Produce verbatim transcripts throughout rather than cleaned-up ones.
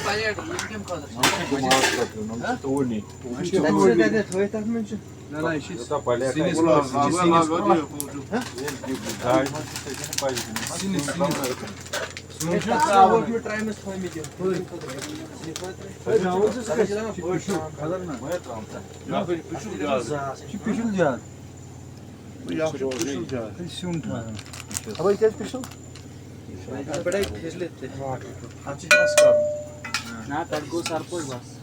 Plate, یِم کَمہِ خٲطرٕ چھِ؟ توٗرۍ نی۔ تَتہِ چھِ، تَتہِ تھٲوِتھ تَتھ منٛز چھِ۔ نہ، نہ، یہِ چھِ یوٗتاہ پلیٹ سِنِس آسہِ۔ خٲطرٕ، سِنِس خٲطرٕ۔ سِنِس، سِنِس۔ سون چھُ ترٛاوُن۔ یہِ چھُ ترٛامَس تھٲومٕتۍ یِم۔ خٲطرٕ۔ خٲطرٕ۔ خٲطرٕ۔ خٲطرٕ۔ خٲطرٕ۔ خٲطرٕ۔ خٲطرٕ۔ خٲطرٕ۔ نہ، یہِ چھُ پِشُل زیادٕ۔ یہِ چھُ پِشُل زیادٕ۔ یہِ سیُن ٹھاران۔ خبر کیٛازِ پِشُل؟ یہِ چھُ بَڑے پھِرلِتھ تہِ۔ اَتھ چھُ جَس کَرُن۔ نہ، تَتھ گوٚو سرپوش بَس۔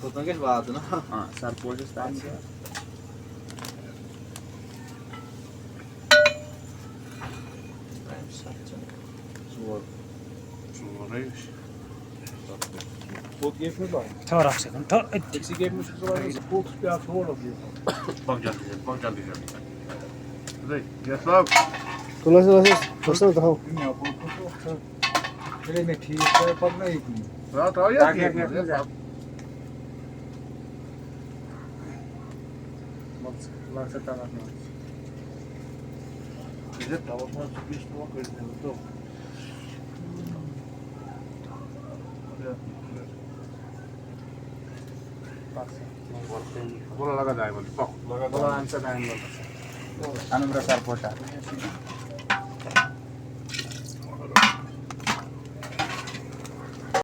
توٚتام گژھِ واتُن۔ ہاں، سرپوشَس تام چھِ۔ ژور۔ ژورے۔ پوٚت گیٹ منٛز لاگُن۔ ٹھٔہر اکھ سیکنڈ، ٹھٔہر أتھی۔ أکسٕے گیٹ منٛز چھُ سُہ لاگُن، سُہ پوٚت چھُ بیٛاکھ تھوڑا بیٚیہِ۔ پَک جلدی جلدی، پَک جلدی جلدی۔ ہے، یَتھ صٲب۔ تُل حظ، تُل حظ، تُل حظ، تُل حظ۔ یہِ مےٚ کوٚر، کوٚر، کوٚر، کوٚر۔ تیٚلے مےٚ ٹھیٖک کَرِ، پَکنٲیِتھ مےٚ۔ آ، ترٛاو یَتھ ترٛاو گیٹ یَتھ منٛز، منٛز، یَتھ۔ یَتھ۔ لَگ سا، لَگ سا تَلَس منٛز۔ یہِ چھِ تَلَس منٛز، ژٕ کیٛازِ چھُکھ تُلان کٔڑِتھ نٮ۪بَر؟ تُل۔ بولا لگا دائم، پکو۔ لگا بولا دائم۔ ہم سے دائم لگا۔ ہم رسا پوٹا۔